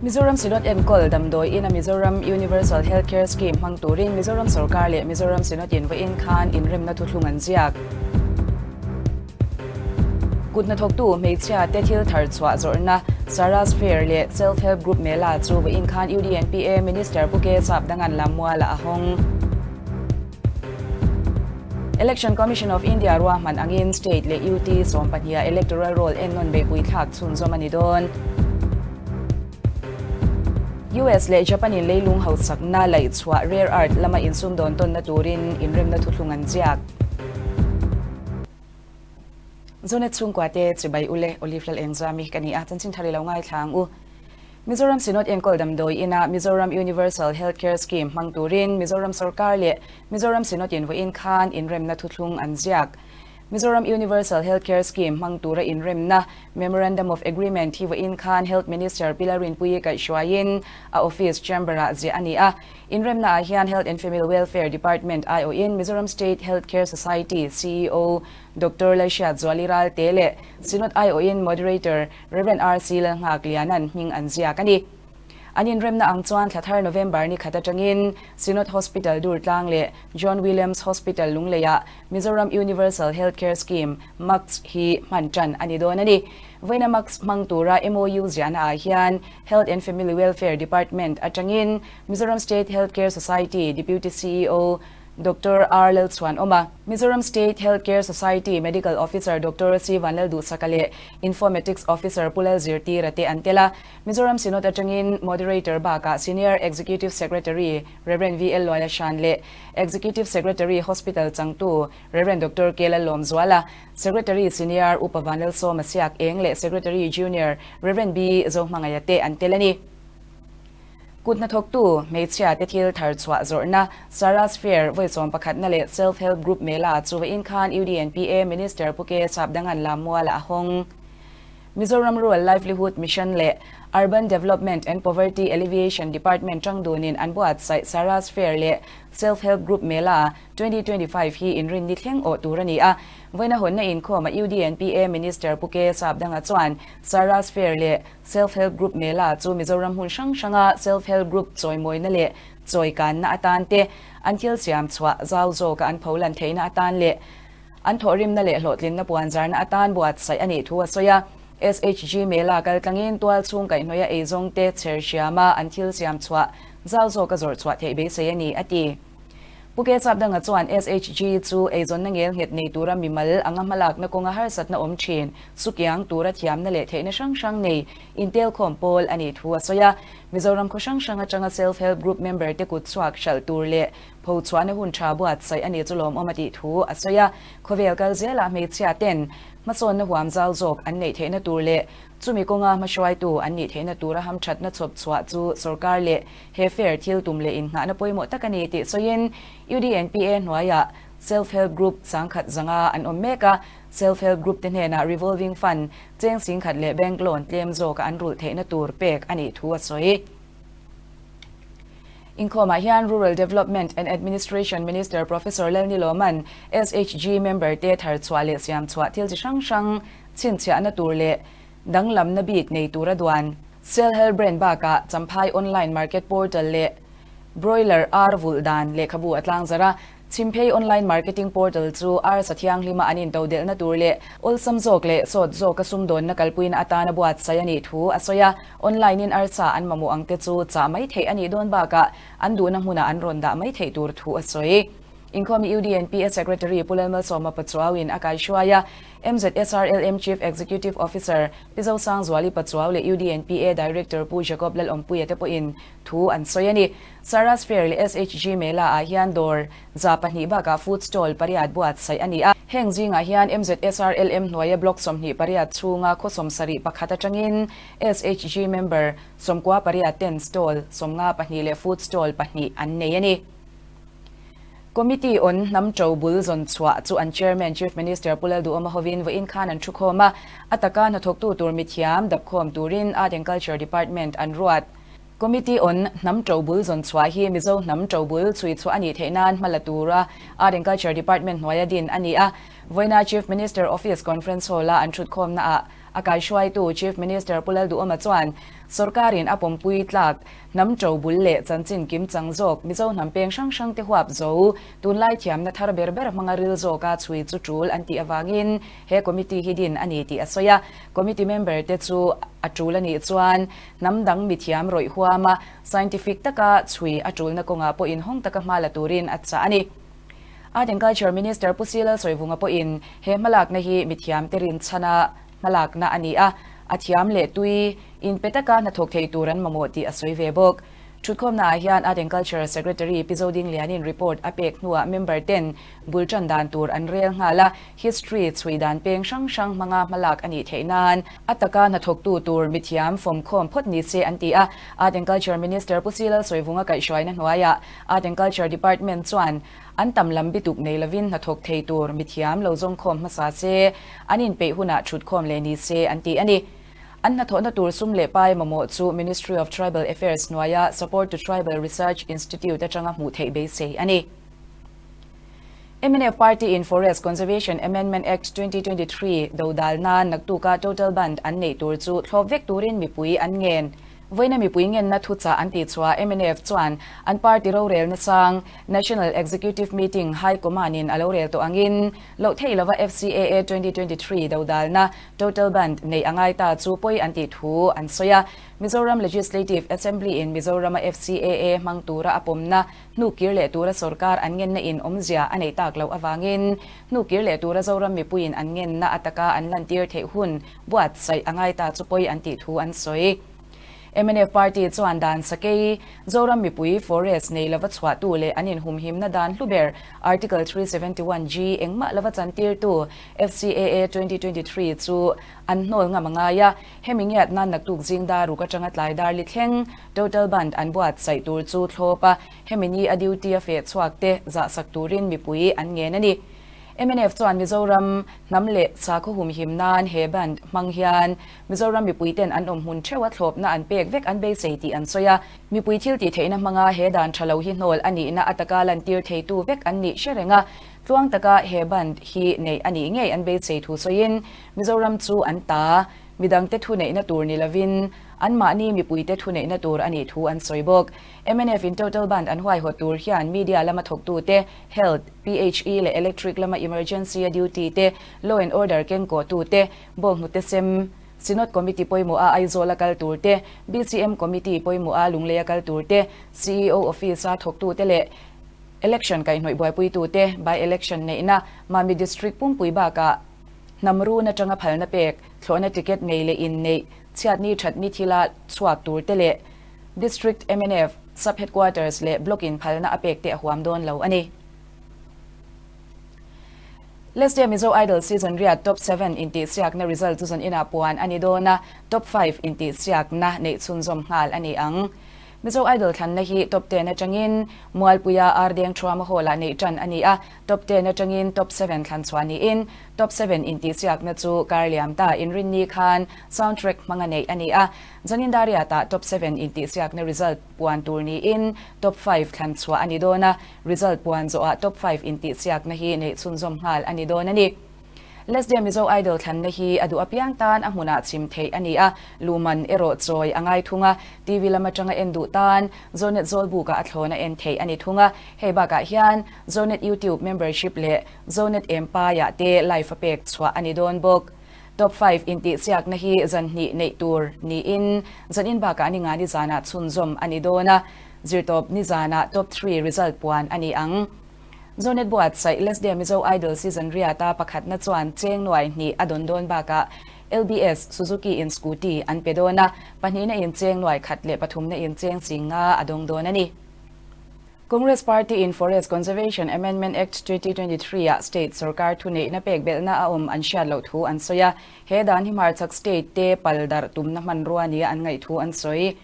Mizoram Synod enkawl damdawi ina Mizoram Universal Health Care Scheme hmang turin Mizoram sorkar leh Mizoram Synod in vawiin khan inremna thuthlung an ziak. Kut hnathawktu hmeichhia te thil thar chhuah zawrhna Sarah's Fair leh Self Help Group Mela chu vawiin khan UDNPA Minister Pu K Sapdangan Lammualah a hawng. Election Commission of India ruahman angin State leh UT sawmpahniha Electoral Roll ennawn beihpui thlak chhunzawm a ni dawn. US leh Japan in leilung hausakna laihchhuah rare earth lama insumdawn tawnna turin inremna thuthlung an ziak. Zonet chhungkua te chibai ule Olive Lalengzami ka ni a, chanchin thar i lo ngaithla ang u. Mizoram Synod enkawl damdawi ina Mizoram Universal Health Care Scheme hmang turin Mizoram sorkar leh Mizoram Synod in vawiin khan inremna thuthlung an ziak. Mizoram Universal Health Care Scheme hmang tura inremna Memorandum of Agreement hi vawiin khan Health Minister Pi Lalrinpuii kaihhruaiin a office chamber-ah ziah a ni a. Inremna ah hian Health and Family Welfare Department aiawhin Mizoram State Health Care Society CEO Doctor Lalhriatzuali Ralte leh Synod aiawhin Moderator Rev. RC Lalnghakliana'n hming an ziak a ni. An inremna ang chuan thla thar November ni khat atangin Synod Hospital Durtlang leh John Williams Hospital Lungleiah Mizoram Universal Health Care Scheme, MUCS, hi hman tan a ni dawn a ni. Vawiina MUCS hmang tura MOU ziahna ah hian Health and Family Welfare Department atangin Mizoram State Health Care Society Deputy CEO Doctor R Lalchhuanawma, Mizoram State Health Care Society Medical Officer Doctor C Vanlalduhsaka leh Informatics Officer Pu Lalzirtira te an tel a. Mizoram Synod atangin Moderator bakah Senior Executive Secretary Rev VL Luailashan leh Executive Secretary Hospital changtu Rev Doctor K Lallawmzuala, Secretary Senior Upa Vanlalsawma Siak Eng leh Secretary Junior Rev B Zohmangaia te an tel a ni. Kut hnathawktu hmeichhia te thil thar chhuah zawrhna Sarah's Fair vawi sawm pakhatna leh Self Help Group Mela chu vawiin khan UDNPA Minister Pu K Sapdangan Lammualah a hawng. Mizoram Rural Livelihood Mission leh Urban Development and Poverty Alleviation Department tangdunin an buatsaih Sarah's Fair leh Self Help Group Mela 2025 hi inrinni thleng awh tur a ni a. Vawiina hawnna inkhawmah UDNPA Minister Pu K Sapdanga chuan Sarah's Fair leh Self Help Group Mela chu Mizoram hmun hrang hranga Self Help Group chawimawina leh chawikanna atan te, an thil siam chhuah zau zawka an pholan theihna atan leh an thawhrimna leh hlawhtlinna puanzarna atan buatsaih a nih thu a sawi a. SHG Mela kaltlangin tual chhung kaihhnawih a eizawngte chher hriama an thil siam chhuah zau zawka zawrh chhuah theih beisei a ni, a ti. Pu K Chapdanga chuan SHG chu eizawnna ngel nghet nei tura mimal anga hmalakna kawnga harsatna awm thin sukiang tura thiamna leh theihna hrang hrang nei intelkhawm pawl a nih thu a sawi a. Mizoram khaw hrang hrang atanga Self Help Group member te kut chhuak hralh tur leh pho chhuahna hun tha buatsaih a nih chu lawmawm a tih thu a sawi a. Khawvel kal zelah hmeichhia ten hmasawnna huam zal zawk an neih theihna tur leh chumi kawnga hmahruaitu an nih theihna tura hamthatna chhawp chhuah chu sorkar leh He fair thil tum leh inngahna pawimawh tak a ni tih sawiin UDNPA hnuaiah Self Help Group sangkhat zanga an awm mek a, Self Help Group te hnenah revolving fund cheng singkhat leh bank loan tlem zawka an rulh theihna tur pek a nih thu a sawi. Inkhawmah hian Rural Development and Administration Minister Professor Lalnilawman SHG member te thar chhuah leh siam chhuah thil chi hrang hrang chhinchhiahna tur leh Danglamna bik nei tura duan Selhel brand bakah Champhai Online Market Portal leh Broiler ar vulh dan lehkhabu a tlangzarh a, Chhimphei Online Marketing Portal chu ar sa thianghlima an intodelhna tur leh awlsam zawk leh sawt zawka sumdawnna kalpuina atana buatsaih a nih thu a sawi a, online in arsa an mamawh ang te chu chah mai theih a nih dawn bakah an duhna hmunah an rawn dah mai theih tur thu a sawi. Inkhawmi UDNPA Secretary Pu Lalmalsawma Pachuau-in a kaihruai a, MZSRLM Chief Executive Officer Pi Zosangzuali Pachuau leh UDNPA Director Pu Jacob Lalawmpuia te pawhin thu an sawi a ni. Sarah's Fair leh SHG Mela-ah hian dawr 200 bakah food stall pariat buatsaih a ni a. Heng zingah hian MZSRLM hnuaia block 28 chhunga khaw 71 atangin SHG member 98 ten stall 52 leh food stall pahnih an nei a ni. Committee on hnam to bul zawn chhuah chu an Chairman Chief Minister Pu Lalduhawma hovin vawiin khan an thukhawm a, a taka hnathawktu tur mithiam dapkhawm turin Art and Culture Department an ruat. Committee on hnam to bul zawn chhuah hi Mizo hnam to bul chhui chhuah a nih theih nan hma la tura Art and Culture Department hnuaia din a ni a, vawiina Chief Minister Office Conference Hall-a an thutkhawmnaah. A kaihruaitu Chief Minister Pu Lalduhawma chuan sorkarin a pawmpui tlak hnam ṭo bul leh chanchin kimchang zawk Mizo hnam peng hrang hrangte huap zo tunlai thiamna thar ber ber hmanga ril zawka chhui chu ṭul an tih avangin he committee hi din a ni tih a sawi a. Committee member te chu a ṭul a nih chuan hnam dang mithiam rawih huama scientific taka chhui a ṭulna kawngah pawh inhawng taka hma la turin a chah a ni. Art and Culture Minister Pu Silal Sawivunga pawhin he hmalakna hi mithiamte rinchhana hmalakna a ni a, a thiam leh tui inpe taka hnathawk thei tur an mamawh tih a sawi ve bawk. Thutkhawmnaah hian Art and Culture Secretary Pi Zodinglianin report a pek hnuah member ten bul tan dan tur an rel nghal a, history chhui dan peng hrang hrang hmanga hmalak a nih theih nan a taka hnathawktu tur mithiam fawmkhawm phawt ni se an ti a. Art and Culture Minister Pu Silal Sawivunga kaihhruaina hnuaiah Art and Culture Department chuan an tam lam bituk nei lovin hnathawk thei tur mithiam lo zawngkhawm hmasa se, an inpeih hunah thutkhawm leh ni se an ti a ni. An hnathawhna tur sum leh pai mamawh chu Ministry of Tribal Affairs hnuaia Support to Tribal Research Institute atanga hmuh theih beisei a ni. Mnf Party in Forest Conservation Amendment Act 2023 dodal nan naktuka total bandh an neih tur chu thlawp vek turin mipui an ngen. Vawiina mipui ngenna thuchah an tih chhuah mnf chuan an party rorelna sang National Executive Meeting High Command in a lo rel tawh angin loh theih lova FCAA 2023 dodalna total bandh neih a ngai ta chu pawi an tih thu an sawi a. Mizoram Legislative Assembly in Mizorama FCAA hmang tura a pawmna hnukir leh tura sorkar an ngenna in awmzia a neih tak loh avangin hnukir leh tura Zoram mipuiin an ngenna ataka an lantir theih hun buatsaih a ngai ta chu pawi an tih thu an sawi. Mnf party chuan dan sakei, Zoram mipui forest nei lova chhuahtu leh an inhumhimna dan hlu ber Article 371G engmah lova chantirtu FCAA 2023 chu an hnawl ngam a ngai a, hemi ngiatna naktuk zing dar ruk atanga tlai dar li thleng total bandh an buatsaih tur chu thlawp a, hemi ni a duty a feh chhuak te zahsak turin mipui an ngen a ni. Mnf chuan Mizoram hnam leh sakhaw humhim nan he bandh hmang hian Mizoram mipuiten an awm hmun theuha thlawpna an pek vek an beisei tih an sawi a. Mipui thil tih theihna hmanga he dan tha lo hi hnawl a nihna ataka lantir theitu vek an nih hre reng a, tluang taka he bandh hi neih a nih ngei an beisei thu sawiin Mizoram chu an ta midangte thuneihna tur ni lovin anmahni mipuite thuneihna tur a nih thu an sawi bawk. Mnf in total bandh an huaihawt tur hian media lama thawktute, Health, PHE leh Electric lama emergency a duty te, Law and Order kengkawhtu te, Bawnghnute sem, Synod Committee pawimawh a Aizawl a kal tur te, BCM Committee pawimawh a Lunglei a kal tur te, CEO Office a thawktu te leh Election kaihhnawih buaipuitu te, By-Election neihna, Mami District pumpui bakah hnam run atanga phalna pek, thlawhna ticket nei leh inneih, chhiatni thatni thila chhuak tur te leh District mnf Sub Headquarters leh Block in phalna a pek te a huam dawn lo a ni. Leslie Mizo Idol Season riat Top 7 intihsiakna result chu zaninah puan a ni dawn a, Top 5 intihsiakna neih chhunzawm nghal a ni ang. Mizo Idol thlanna hi Top 10 atangin Mualpuia Ardeng Thuama Hall-ah neih tan a ni a, Top 10 atangin Top 7 thlan chhuah niin Top 7 intihsiakna chu kar liam ta inrinni khan soundtrack hmanga neih a ni a, Zanin riatah Top 7 intihsiakna result puan tur niin Top 5 thlan chhuah a ni dawn a, result puan zawhah Top 5 intihsiakna hi neih chhunzawm nghal a ni dawn a ni. Leslie Mizo Idol thlanna hi a duh apiang tan a hmunah chim theih a ni a, luman erawh chawi a ngai thung a, TV lam atanga en duh tan Zonet Zawlbukah a thlawn a en theih a ni thung a, hei bakah hian Zonet YouTube membership leh Zonet Empire te live a pek chhuah a ni dawn bawk. Top 5 intihsiakna hi zan hnih neih tur niin zanin bakah ni nga ni zanah chhunzawm a ni dawn a, zirtawp ni zanah Top 3 result puan a ni ang. Zonet buatsaih Leslie Mizo Idol Season riata pakhatna chuan cheng nuai hnih a dawn dawn bakah LBS Suzuki in scooty an pe dawn a, pahnihna in cheng nuai khat leh pathumna in cheng ching nga a dawng dawn a ni. Congress Party in Forest Conservation Amendment Act 2023 ah state sorkar thuneihna pek belhna a awm an hriat loh thu an sawi a, he dan hi hmarchhak state te pal darh tumna hmanrua nia an ngaih thu an sawi.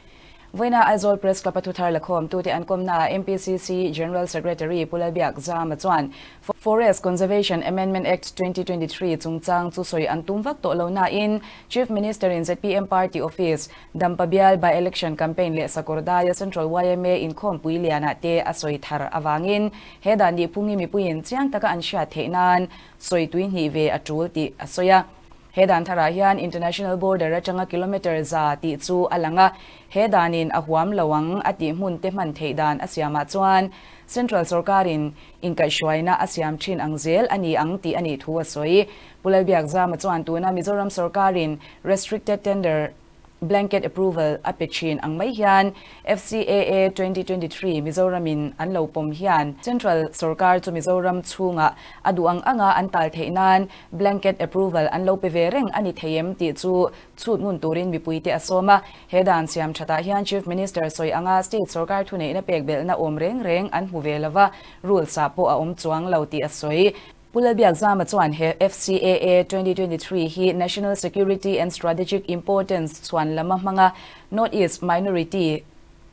Vawiina Aizawl Press Club a thuthar lakhawmtute an kawmnaah MPCC General Secretary Pu Lalbiak Zama chuan Forest Conservation Amendment Act 2023 chungchang chu sawi an tum vak tawh lo nain Chief Minister in zpm Party Office Dampa bial by-election campaign leh Sakawrdaia Central yma inkhawmpui lianah te a sawi thar avangin he dan nihphungi mipuiin chiang taka an hriat theih nan sawi tui hnih ve a tul tih a sawi a. He dan tharah hian international border atanga kilometre za tih chu a lang a, he danin a huam lo ang a tih hmun te hman theih dan a siamah chuan central sorkarin inkaihhruaina a siam thin ang zel a ni ang tih a nih thu a sawi. Pu Lalbiakzama chuan tuna Mizoram sorkarin restricted tender Blanket approval a pe thin ang mai hian FCAA 2023 Mizoramin an lo pawm hian Central sorkar chu Mizoram chhungah a duh ang anga an tal theih nan blanket approval an lo pe ve reng a ni thei em tih chu chhut ngun turin mipuite a sawm a. He dan siam thatah hian Chief Minister sawi anga state sorkar thuneihna pek belhna awm reng reng an hmu ve lova, rules ah pawh a awm chuang lo tih a sawi. Pu Lalbiakzama chuan he FCAA 2023 hi National Security and Strategic Importance chhuan lama hmanga North East Minority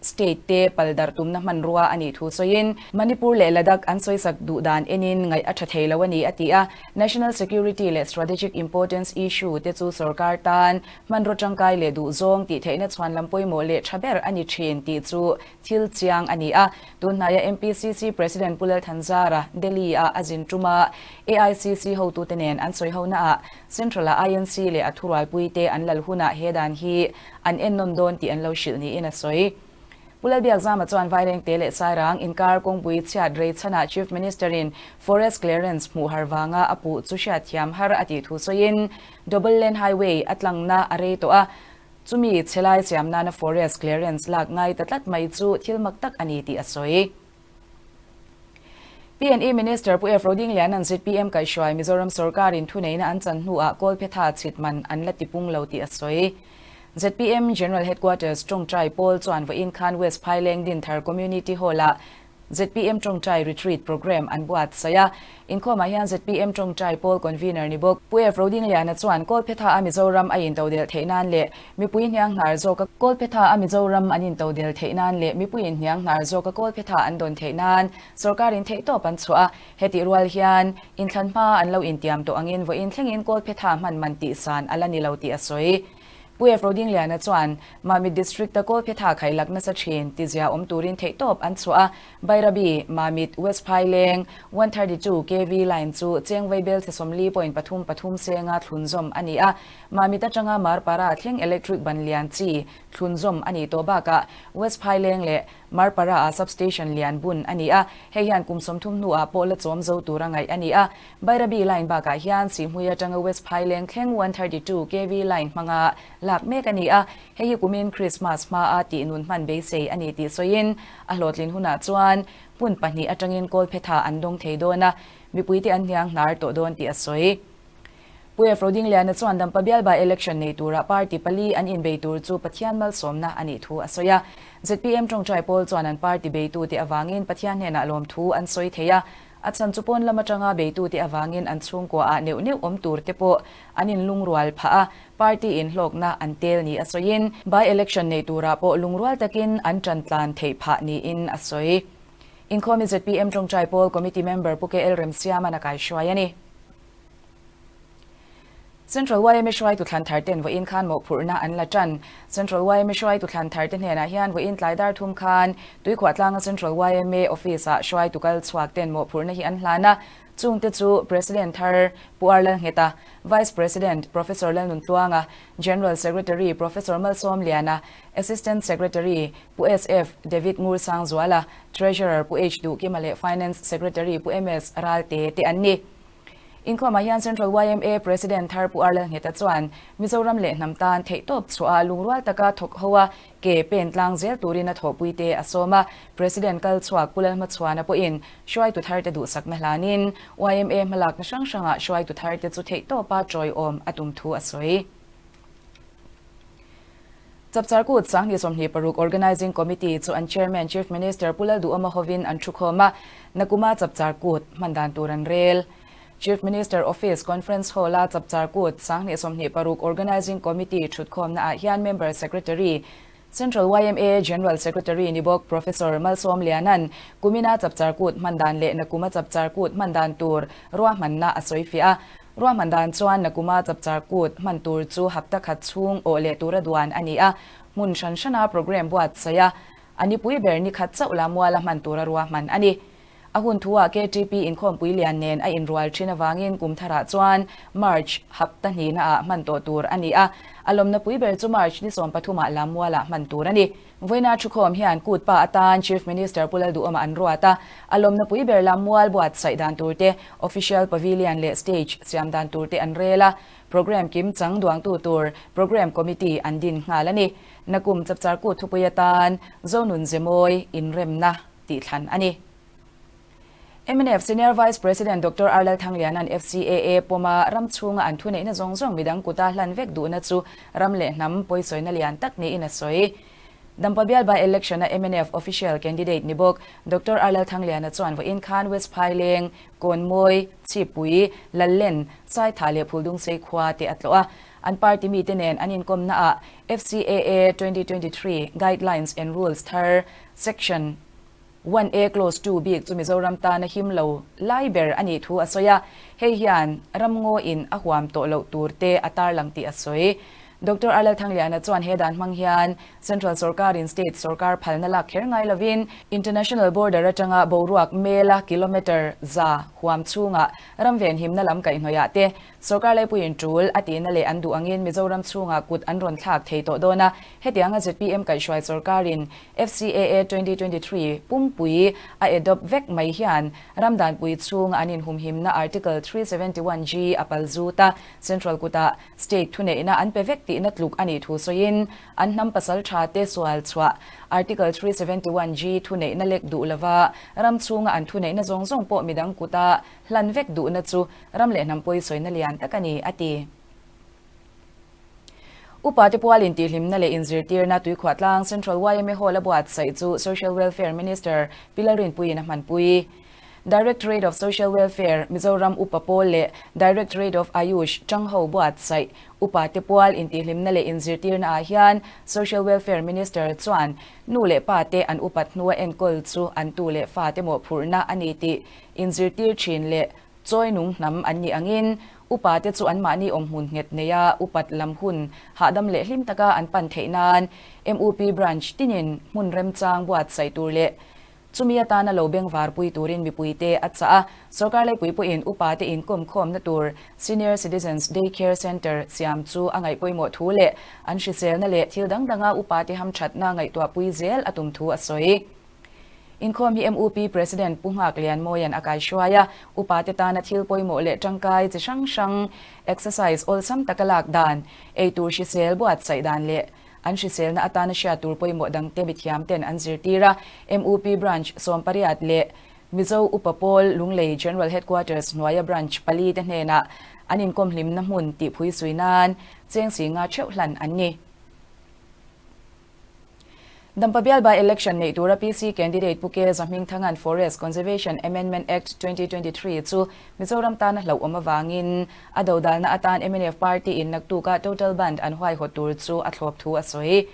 State te pal darh tumna hmanrua a nih thu sawiin, Manipur leh Ladakh an sawisak duh dan enin ngaih a tha thei lo a ni a ti a. National Security leh Strategic Importance Issue te chu sorkar tan hmanraw tangkai leh duhzawng tih theihna chhuan lam pawimawh leh tha ber a ni thin tih chu thil chiang a ni a. Tunhnaia MPCC President Pu Lalthanzara Delhi-a a zin tuma AICC hotute nen an sawi honaah Central-a INC leh a thurualpuite an lal hunah he dan hi an ennawn dawn tih an lo hrilh niin a sawi. Pu Lalbiakzama chuan Vairengte leh Sairang inkar kawngpui chhiat rei chhanah Chief Minister-in Forest Clearance hmuh har vanga a puh chu hriatthiam har a tih thu sawiin Double Lane Highway a tlangna a rei tawh a, Chumi chhelai siam nana forest clearance lak ngai ta tlat mai chu thil mak tak a ni tih a sawi. PNE Minister Pu F. Rodingliana'n zpm kaihhruai Mizoram sorkarin thuneihna an chan hnuah Kawlphetha chhit man an la tipung lo tih a sawi. Zpm General Headquarters tawngtai pawl chuan vawiin khan West Phaileng Dinthar Community Hall-ah Zpm Tawngtai Retreat Programme an buatsaih a, inkhawmah hian zpm Tawngtai Pawl Convener ni bawk Pu F. Rodingliana chuan Kawlphetha a Mizoram a intodelh theih nan leh mipui hniang hnar zawka Kawlphetha a Mizoram an intodelh theih nan leh mipuiin hniang hnar zawka Kawlphetha an dawn theih nan sawrkarin theihtawp an chhuah a, hetih rual hian inthlan hma an lo intiam tawh angin vawiin thlengin Kawlphetha hman man tihsan a la ni lo tih a sawi. Pu F. Rodingliana chuan Mamit District-a Kawlphetha khailak nasa thin tizia awm turin theihtawp an chhuah a, Bairabi, Mamit, West Phaileng, 132 KV line chu Chengvei Belchhe 40 point pathum pathum senga thlunzawm a ni a, Mamit atanga Marpara thleng electric ban lian chi thlunzawm a nih tawh bakah West Phaileng leh Marpara-ah substation lian bun a ni a, hei hian kum 30 hnuah pawh la chawm zo tura ngaih a ni a. Bairabi line bakah hian Sihhmui atanga West Phaileng thleng 132 kv line hmanga lak mek a ni a, hei hi kumin Krismas hmaa tih nun hman beisei a ni tih sawiin a hlawhtlin hunah chuan hmun pahnih atangin Kawlphetha an dawng thei dawn a, mipuite an hniang hnar tawh dawn tih a sawi. Pu F. Rodingliana chuan Dampa bial by election nei tura party pali an inbei tur chu Pathian malsawmna a nih thu a sawi a. Zpm tawngtai pawl chuan an party beitute avangin Pathian hnenah lawmthu an sawi thei a, A chhan chu pawn lam atanga beitute avangin an chhungkuaah neuh neuh awm tur te pawh an inlungrual phah a, party in hlawkna an tel ni a sawiin by election nei turah pawh lungrual takin an tan tlan theih phah niin a sawi. Inkhawmi zpm tawngtai pawl committee member Pu KL Remsiama'n a kaihruai a ni. Central yma hruaitu thlan thar ten vawiin khan mawhphurhna an la tan. Central yma hruaitu thlan thar te hnenah hian vawiin tlai dar thum khan Tuikhuahtlang a Central yma Office ah hruaitu kal chhuak ten mawhphurhna hi an hlan a, chungte chu President thar Pu Ar Lalngheta, Vice President Professor Lalnuntluanga, General Secretary Professor Malsawmliana, Assistant Secretary Pu SF David Ngursangzuala, Treasurer Pu H Duhkima leh Finance Secretary Pu MS Ralte te an ni. Inkhawmah hian Central yma President thar Pu Arlal Ngheta chuan Mizoram leh hnam tan theihtawp chhuah a lungrual taka thawk ho a ke pen tlang zel turin a thawhpuite a sawm a. President kal chhuak Pu Lalhmachhuana pawhin hruaitu tharte duhsakna hlanin yma hmalakna hrang hrangah hruaitu tharte chu theihtawpa tawiawm a tum thu a sawi. Chapchar Kut Sanghnih 26 Organising Committee chu an Chairman Chief Minister Pu Lalduhawma hovin an thukhawm a, Nakuma Chapchar Kut hman dan tur an rel. Chief Minister Office Conference Hall-a Chapchar Kut Sanghnih 26 Organising Committee thutkhawmna ah hian Member Secretary, Central yma General Secretary ni bawk Professor Malsawmliana'n kumina Chapchar Kut hman dan leh Nakuma Chapchar Kut hman dan tur ruahmanna a sawifiah a. Ruahman dan chuan Nakuma Chapchar Kut hman tur chu hapta khat chhung awh leh tura duan a ni a, hmun hran hrana programme buatsaih a, a nipui ber ni khat chauh la muala hman tura ruahman a ni. A hun thu-ah KTP inkhawmpui lian nen a inrual thin avangin kum tharah chuan March hapta hnihnaah hman tawh tur a ni a, a lawmna pui ber chu March ni 13 ah Lammualah hman tur a ni. Vawiina thukhawm hian kut pa atan Chief Minister Pu Lalduhawma an ruat a, a lawmna pui ber Lammual buatsaih dan tur te, Official Pavilion leh Stage siam dan tur te an rel a, Programme kim chang duangtu tur Programme Committee an din nghal a ni. Nakum chapchar kut thupui atan Zonun Zemawi inremna tih thlan a ni. Mnf Senior Vice President Doctor R Lalthangliana'n FCAA pawma ram chhunga an thuneihna zawng zawng midang kuta hlan vek duhna chu ram leh hnam pawisawina lian tak niin a sawi. Dampa bial by-election-a mnf official candidate ni bawk Doctor R Lalthangliana chuan vawiin khan West Phaileng, Kawnmawi, Chhipui, Lallen, Saitha leh Phuldungsei khua te a tlawh a. An party mite nen an inkawmnaah FCAA 2023 Guidelines and Rules thar Section 1A Clause 2 bik chu Mizoram tana him lo lai ber a nih thu a sawi a, hei hian ramngawiin a huam tawh loh tur te a tarlang tih a sawi. Doctor R Lalthangliana chuan he dan hmang hian Central sorkarin State sorkar phalna lak kher ngai lovin International Border atanga boruak mela kilometre za huam chhungah ram venhimna lam kaihhnawihah te Sorkar laipuiin tul a tihna leh an duh angin Mizoram chhungah kut an rawn thlak thei tawh dawn a, hetianga zpm kaihhruai sorkarin FCAA 2023 pumpui a adopt vek mai hian ramdanpui chhunga an inhumhimna Article 371G a pal zut a, Central kutah State thuneihna an pe vek tihna tluk a nih thu sawiin an hnam pasal tha te sual chhuah Article 371G thuneihna lek duh lova ram chhunga an thuneihna zawng zawng pawh midang kuta Hlan vek duhna chu ram leh hnam pawisawina lian tak a ni, a ti. Upa te pualin tihhlimna leh inzirtirna Tuikhuahtlang Central yma Hall a buatsaih chu Social Welfare Minister Pi Lalrinpuiin a hmanpui. Directorate of Social Welfare, Mizoram Upa Pawl leh Directorate of Ayush Changho buatsaih Upa te pual intihhlimna leh inzirtirna ah hian Social Welfare Minister chuan nu leh pa te an upat hnua enkawl chu an tu leh fa te mawhphurhna a ni tih Inzirtir thin leh chawi nung hnam an nih angin, upate chu anmahni awmhmun nghet neia upat lam hun hahdam leh hlim taka an pan theih nan MUP Branch tinin hmun remchang buatsaih tur leh chumi atana lo bengvarpui turin mipuite a chah a. Sorkar laipui pawhin upate inkawmkhawmna tur Senior Citizens Day Care Centre siam chu a ngaih pawimawh thu leh an hriselna leh thil dang danga upate hamthatna ngaihtuahpui zel a tum thu a sawi. Inkhawm hi MUP President Pu Nghak Lianmawia'n a kaihruai a, upate tana thil pawimawh leh tangkai chi hrang hrang, exercise awlsam taka lak dan, eitur hrisel buatsaih dan leh an hriselna atana hriat tur pawimawh dangte mithiamten an zirtir a. MUP Branch 18 leh Mizo Upa Pawl Lunglei General Headquarters hnuaia Branch pali te hnenah an inkawmhlimna hmun tihphui sui nan cheng singa theuh hlan an ni. Dampa bial by-election neih tura PC candidate Pu Ke Zahmingthanga'n Forest Conservation Amendment Act 2023 chu Mizoram tana hlauhawm avangin a dodalna atan mnf party-in naktuka total bandh an huaihawt tur chu a thlawp thu a sawi.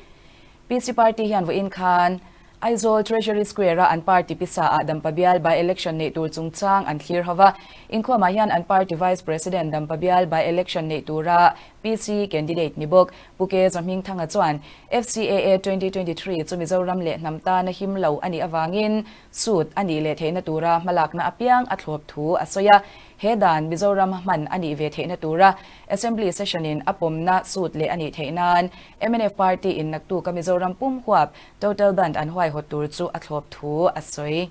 PC party hian vawiin khan Aizawl Treasury Square-a an party pisa-ah Dampa bial by-election neih tur chungchang an thlir ho va. Inkhawmah hian an party Vice President Dampa bial by-election neih tura PC candidate ni bawk Pu Ke Zahmingthanga chuan FCAA 2023 chu Mizoram leh hnam tana him lo a nih avangin suit a nih leh theihna tura hmalakna apiang a thlawp thu a sawi a. He dan Mizoram hman a nih ve theihna tura Assembly Session in a pawmna suit leh a nih theih nan mnf Party in naktuka Mizoram pum huap Total Bandh an huaihawt tur chu a thlawp thu a sawi.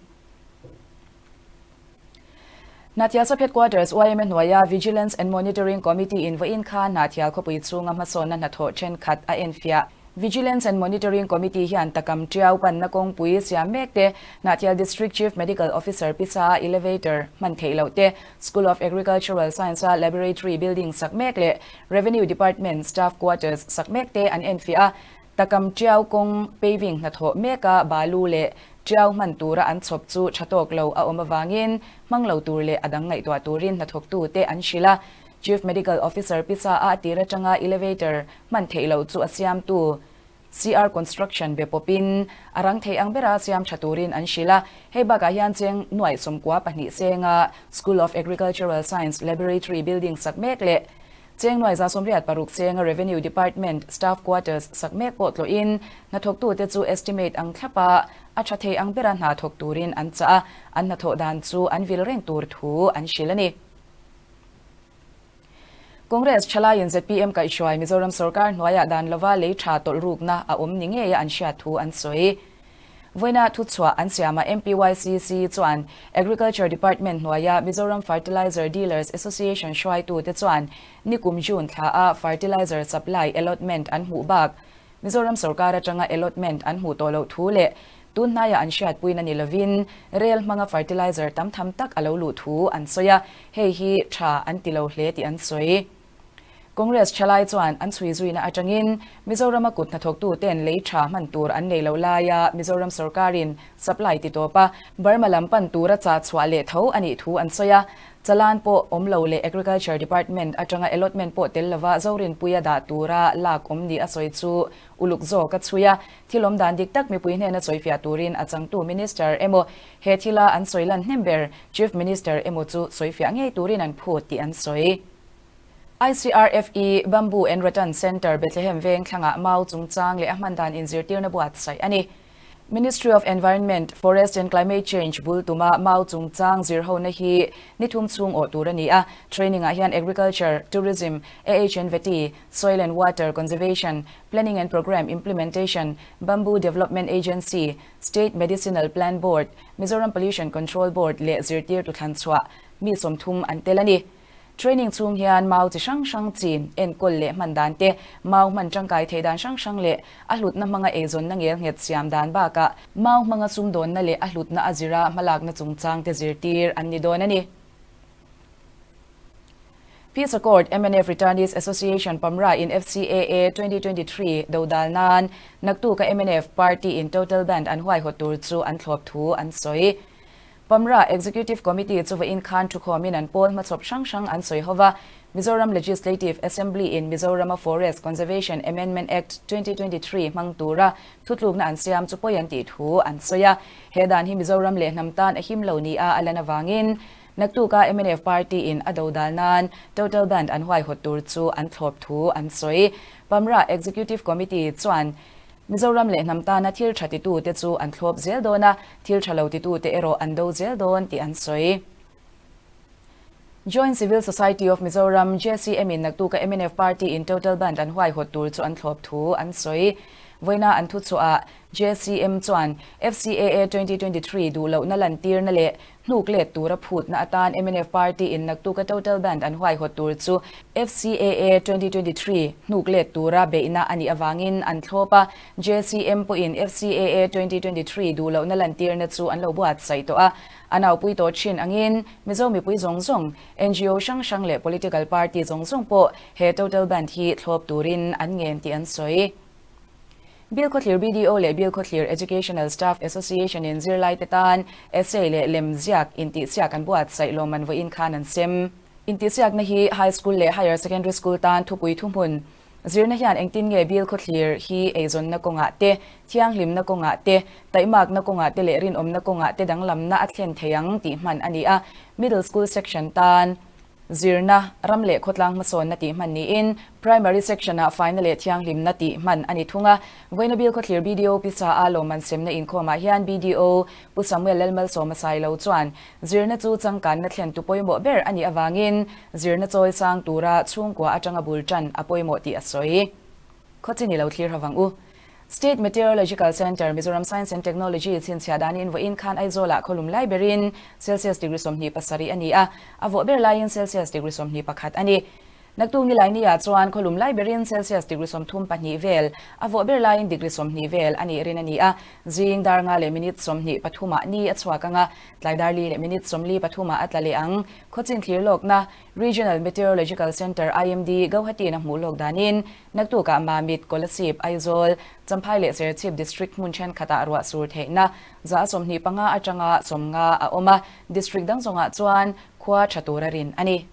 Hnahthial Sub Headquarters yma hnuaia Vigilance and Monitoring Committee in vawiin khan Hnahthial khawpui chhunga hmasawnna hnathawh thenkhat a enfiah. Vigilance and Monitoring Committee hian takam tiau panna kawngpui siam mek te, Hnahthial District Chief Medical Officer pisa a elevator hman theih loh te, School of Agricultural Science-a laboratory building sak mek leh Revenue Department staff quarters sak mek te an enfiah a. Takam tiau kawng paving hnathawh meka balu leh Tiau hman tura an chhawp chu tha tawk lo a awm avangin hmang lo tur leh a dang ngaihtuah turin hnathawktute an hrilh a. Chief Medical Officer pisa a tir atanga elevator hman theih loh chu a siamtu CR Construction be pawpin a rang thei ang bera siam tha turin an hrilh a. Hei bakah hian cheng nuaih 92 senga School of Agricultural Science Laboratory building sak mek leh. Cheng nuai 186 chenga Revenue Department Staff Quarters sak mek pawh tlawhin hnathawktute chu estimate ang thlapa a tha thei ang bera hna thawk turin an chah a, an hnathawh dan chu an vil reng tur thu an hrilh a ni. Congress thalaiin zpm kaihhruai Mizoram sorkar hnuaiah dan lova lei tha tawlh rukna a awm ni ngeia an hriat thu an sawi. Vawiina thuchhuah an siamah MPYCC chuan Agriculture Department hnuaia Mizoram Fertilizer Dealers Association hruaitute chuan nikum June thlaah fertilizer supply allotment an hmuh bak Mizoram sorkar atanga allotment an hmuh tawh loh thu leh tun hnaiah an hriatpuina ni lovin rel hmanga fertilizer tam tham tak a lo luh thu an sawi a, hei hi tha an ti lo hle tih an sawi. Congress thalai chuan an chhui zuina atangin Mizorama kut hnathawktute'n lei tha hman tur an nei lo laia Mizoram sorkarin supply ti tawp a, Burma lam pan tura chah chhuah leh tho a nih thu an sawi a. Chalan pawh awm lo leh Agriculture Department atanga allotment pawh tel lova Zorinpuia dah tura lak awm nih a sawi chu uluk zawk a chhui a. Thil awm dan dik tak mipui hnena sawifiah turin a changtu Minister emaw he thila an sawi lan hnem ber Chief Minister emaw chu sawifiah ngei turin an phut tih an sawi. ICRFE Bamboo and Rattan Centre Bethlehem veng thlangah mau chungchang leh a hman dan inzirtirna buatsaih a ni. Ministry of Environment, Forest and Climate Change bul tuma mau chungchang zirhona hi ni thum chhung awh tur a ni a. Training ah hian Agriculture, Tourism, AHNVT, Soil and Water Conservation, Planning and Programme Implementation, Bamboo Development Agency, State Medicinal Plant Board, Mizoram Pollution Control Board leh zirtirtu thlanchhuah mi 30 an tel a ni. Training chhung hian mau chi hrang hrang chin, enkawl leh hman dan te, mau hman tangkai theih dan hrang hrang leh a hlutna hmanga eizawnna ngel nghet siam dan bakah mau hmanga sumdawnna leh a hlutna a zira hmalakna chungchang te zirtir an ni dawn a ni. Peace Accord mnf Returnees Association Pamra in FCAA 2023 dodal nan naktuka mnf Party in Total Band an huaihawt tur chu an thlawp thu an sawi. Pamra Executive Committee chu vawiin khan thukhawmin an pawl hmachhawp hrang hrang an sawi ho va, Mizoram Legislative Assembly in Mizorama Forest Conservation Amendment Act 2023 hmang tura thutlukna an siam chu pawi an tih thu an sawi a. He dan hi Mizoram leh hnam tan a him lo nia a lan avangin naktuka mnf party in a dodal nan total band an huaihawt tur chu an thlawp thu an sawi. Pamra Executive Committee chuan Mizoram leh hnam tana thil tha titute chu an thlawp zel dawn a, thil tha lo titute erawh an do zel dawn tih an sawi. Joint Civil Society of Mizoram, JCM, in naktuka mnf party in total bandh an huaihawt tur chu an thlawp thu an sawi. Vawiina an thuchhuah ah JCM chuan FCAA 2023 duh lohna lantirna leh Hnuk let tura phutna atan mnf party in naktuka total bandh an huaihawt tur chu FCAA 2023 hnuk let tura beihna a nih avangin an thlawp a, JCM pawhin FCAA 2023 duh lohna lantirna chu an lo buatsaih tawh a. A naupui tawh thin angin Mizo mipui zawng zawng, ngo hrang hrang leh political party zawng zawng pawh he total bandh hi thlawp turin an ngen tih an sawi. Bilkhawthlir BDO leh Bilkhawthlir Educational Staff Association in zirlaite tan essay leh lem ziak intihsiak an buatsaih lawmman vawiin khan an sem. Intihsiakna hi High School leh Higher Secondary School tan thupui thuhmun zirna hian engtin nge Bilkhawthlir hi eizawnna kawngah te, thianghlimna kawngah te, taihmakna kawngah te leh rinawmna kawngah te danglamna a thlen thei ang tih hman a ni a. Middle School Section tan. Zirna, ram leh khawtlang hmasawnna tih hman niin Primary Section-ah faina leh thianghlimna tih hman a ni thung a. Vawiina Bilkhawthlir BDO Pisa a lawmman semna inkhawmah hian BDO Pu Samuel Lalmalsawma Sailo chuan zirna chu changkanna thlentu pawimawh ber a nih avangin zirna chawi sang tura chhungkua atanga bul tan a pawimawh tih a sawi. Khawchin i lo thlir ho vang u. State Meteorological Centre, Mizoram Science and Technology chhinchhiah danin vawiin khan Aizawlah khawlum lai berin Celsius degree 27 a ni a, a vawh ber laiin Celsius degree 21 a ni. Naktuk Nilaini-ah chuan khawlum lai berin Celsius degree 34 vel, a vawh ber laiin degree 20 vel a nih rin a ni a. Zing dar nga leh minute 23 ah ni a chhuak ang a, tlai dar li leh minute 43 ah a tla leh ang. Khawchin thlir lawkna Regional Meteorological Centre, IMD, Gauhati-in a hmuh lawk danin Naktukah Mamit, Kolasib, Aizawl, Champhai leh Serchhip District hmun thenkhatah ruah sur theihna 25 atanga 50 a awm a, District dang zawngah chuan khua tha tura rin a ni.